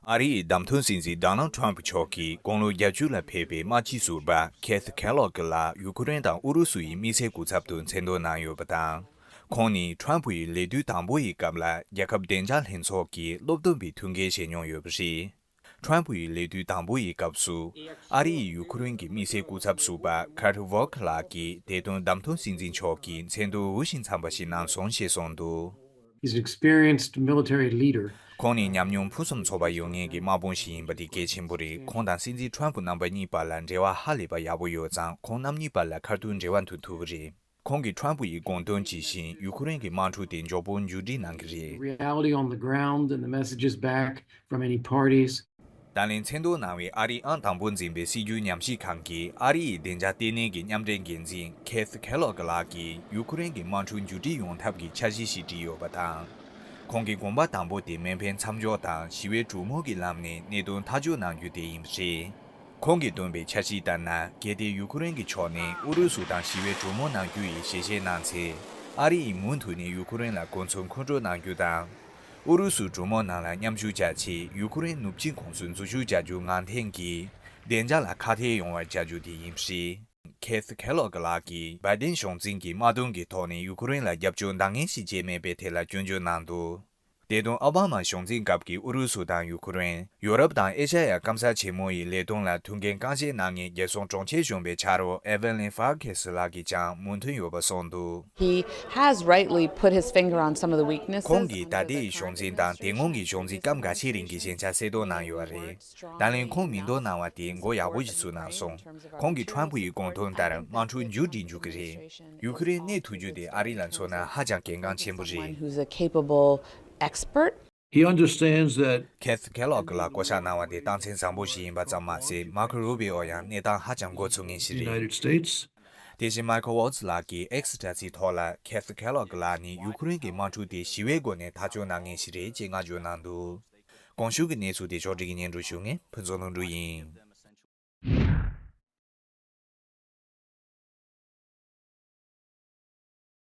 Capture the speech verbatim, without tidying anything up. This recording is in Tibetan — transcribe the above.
ཨ་རི་ཡི་བདམས་ཐོན་སྲིད་འཛིན་ཌོ་ནལ་ཌི་ཊརམ་ཕི་མཆོག་གིས་དགུང་ལོ་བརྒྱད་ཅུ་ལ་ཕེབས་པའི་དམག་སྤྱི་ཟུར་པ་ཁེ་ཐི་ཁེ་ལོག་ལགས་ཡུ་ཁུ་རེན་དང་ཨུ་རུ་སུ་ཡི་དམིགས་བསལ་སྐུ་ཚབ་ཏུ་མཚན་འདོན་གནང་ཡོད་པ་དང་། ཁོང་ནི་ཊརམ་ཕི་ཡི་ལས་དུས་དང་པོ་ཡི་སྐབས་ལ་རྒྱལ་ཁབ་བདེ་འཇགས་ལྷན་ཚོགས་ཀྱི་སློབ་སྟོན་པའི་ཐུགས་འགན་བཞེས་མྱོང་ཡོད་པ་རེད། ཊརམ་ཕི་ཡི་ལས་དུས་དང་པོ་ཡི་སྐབས་སུ། ཨ་རི་ཡིས་ཡུ་ཁུ་རེན་གྱི་དམིགས་བསལ་སྐུ་ཚབ་ཟུར་པ་ཁར་ཏི་ཝོལ་ཁི་ལགས་ཀྱིས་དེ་དོན་བདམས་ཐོན་སྲིད་འཛིན་མཆོག་གིས་མཚན་འདོན་འོས་ཤིང་འཚམས་པ་ཞིག་གནང་སོང་ཞེས་གསུངས་འདུག། He's an experienced military leader. ཁོང་ནི་ཉམས་མྱོང་ཕུན་སུམ་ཚོགས་པ་ཡོད་མཁན་གྱི་དམག་དཔོན་ཞིག་ཡིན་པ་དེ་གལ་ཆེན་པོ་རེད། ཁོང་དང་སྲིད་འཛིན་ཊརམ་ཕི་རྣམ་པ་གཉིས་བར་ལ་འབྲེལ་བ་ཧ་ལས་པ་ཡག་པོ་ཡོད་ཙང་། ཁོང་རྣམ་གཉིས་བར་ལ་ཁ་ཐུག་འབྲེལ་བ་འདུག་ཐུབ་པ་རེད། ཁོང་གིས་ཊརམ་ཕི་ཡི་དགོངས་དོན་ཇི་བཞིན་ཡུ་ཁུ་རེན་གྱི་དམག་འཁྲུག་དེ་མགྱོགས་པོ་མཇུག་སྒྲིལ་གནང་གི་རེད། Reality on the ground and the messages back from any parties. ད་ལན་མཚན་འདོན་གནང་བའི་ཨ་རིའི་ཨང་དང་པོ་འཛིན་པའི་སྲིད་བྱུས་ཉམས་ཞིབ་ཁང་གིས་ཨ་རི་ཡི་བདེ་འཇགས་ལྟེ་གནས་ཀྱི་མཉམ་འབྲེལ་འགན་འཛིན་ཁེ་ཐི་ཁེ་ལོག་ལགས་ཀྱིས་ཡུ་ཁུ་རེན་གྱི་དམག་འཁྲུག་མཇུག་སྒྲིལ་ཡོང་ཐབས་ཀྱི་འཆར་གཞི་ཞིག་བྲིས་ཡོད་པ་དང་། ཁོང་གིས་དགོངས་པ་དང་པོ་དེ་མེ་འཕེན་མཚམས་འཇོག་དང་ཞི་བའི་གྲོས་མོལ་གྱི་ལམ་ནས་གནད་དོན་ཐག་གཅོད་གནང་རྒྱུ་དེ་ཡིན་པ་རེད། ཁོང་གིས་བཏོན་པའི་འཆར་གཞི་ལྟར་ན། གལ་ཏེ་ཡུ་ཁུ་རེན་གྱི་ཕྱོགས་ནས་ཨུ་རུ་སུ་དང་ཞི་བའི་གྲོས་མོལ་གནང་རྒྱུ་ཡི་ཞལ་བཞེས་གནང་ཚེ། ཨ་རི་ཡིས་མུ་མཐུད་ནས་ཡུ་ཁུ་རེན་ལ་གོ་མཚོན་མཁོ་སྤྲོད་གནང་རྒྱུ་དང་། ཨུ་རུ་སུ་གྲོས་མོལ་ནང་ལ་མཉམ་ཞུགས་བྱ་ཆེད་ཡུ་ཁུ་རེན་ནུབ་ཕྱོགས་ཁོངས་སུ་འཛུལ་ཞུགས་བྱ་རྒྱུ་ངང་འཐེན་གྱིས་བདེ་འཇགས་ལ་ཁག་ཐེག་ཡོང་བར་བྱ་རྒྱུ་དེ་ཡིན་པ་རེད། ཁེ་ཐི་ཁེ་ལོག་ལགས་ཀྱིས་བའི་ཌེན་གཞུང་འཛིན་གྱིས་དམག་དོན་གྱི་ཐོག་ནས་ཡུ་ཁུ་རེན་ལ་རྒྱབ་སྐྱོར་འདང་ངེས་ཤིག་བྱས་མེད་པའི་ཐད་ལ་སྐྱོན་བརྗོད་གནང་འདུག། དེ་དོན་ཨོ་བྷ་མ་གཞུང་འཛིན་སྐབས་ཀྱི་ཨུ་རུ་སུ་དང་ཡུ་ཁུ་རེན། ཡོ་རོབ་དང་ཨེ་ཤ་ཡ་སྐམ་ས་ཆེན་མོ་ཡི་ལས་དོན་ལ་ཐུགས་འགན་རྐང་བཞེས་གནང་མཁན་རྒྱལ་སྲུང་དྲུང་ཆེ་གཞོན་པའི་ཕྱག་རོགས་ཨེ་ཝེ་ལིན་ཧྥར་ཁེ་སི་ལགས་ཀྱིས་ཀྱང་མོས་མཐུན་ཡོད་པ་གསུངས་འདུག། He has rightly put his finger on some of the weaknesses. ཁོང་གིས་ད་ལྟའི་གཞུང་འཛིན་དང་དེ་སྔོན་གྱི་གཞུང་འཛིན་སྐབས་འགའ་ཤས་རིང་གི་ཞན་ཆ་གསལ་རྟོགས་གནང་ཡོད་པ་རེད། ད་ལན་ཁོང་མིང་འདོན་གནང་བ་དེ་མགོ་ཡག་པོ་ཞིག་ཚུགས་གནང་སོང་། ཁོང་གིས་ཊརམ་ཕུ་ཡི་དགོངས་དོན་ལྟར་དམག་འཁྲུག་མཇུག་སྒྲིལ་འཇུག་གི་རེད། ཡུ་ཁུ་རེན་གནས་ཐུབ་རྒྱུ་དེ་ཨ་རི་ལ་མཚོན་ན་ཧ་ཅང་གལ་འགངས་ཆེན་པོ་རེད། Who's a capable expert. He understands that ཁེ་ཐི་ཁེ་ལོག་ལ་བསྐོ་བཞག་གནང་བ་དེ་རྟགས་མཚན་བཟང་པོ་ཞིག་ཡིན་པ་ཙམ་མ་ཟད། མར་ཁོ་རུ་བི་ཨོ་ཡང་གནས་སྟངས་ཧ་ཅང་མགོ་ཚོས་མཁན་ཞིག་the རེད། United States. དེ་བཞིན་མའི་ཁལ་ཝོ་ཊི་ལགས་ཀྱིས་ཨེག་སི་དྲ་ཚིགས་ཐོག་ལ་ཁེ་ཐི་ཁེ་ལོག་ལགས་ནི་ཡུ་ཁུ་རེན་གྱི་དམག་འཁྲུག་དེ་ཞི་བའི་སྒོ་ནས་ཐག་གཅོད་གནང་མཁན་ཞིག་རེད་ཅེས་བསྔགས་བརྗོད་གནང་འདུག། གོང་ཞུས་ཀྱི་གནས་ཚུལ་དེ་ཕྱོགས་སྒྲིག་གིས་སྙན་སྒྲོན་ཞུ་མཁན་ཕུན་ཚོགས་ལྷུན་གྲུབ་ཡིན།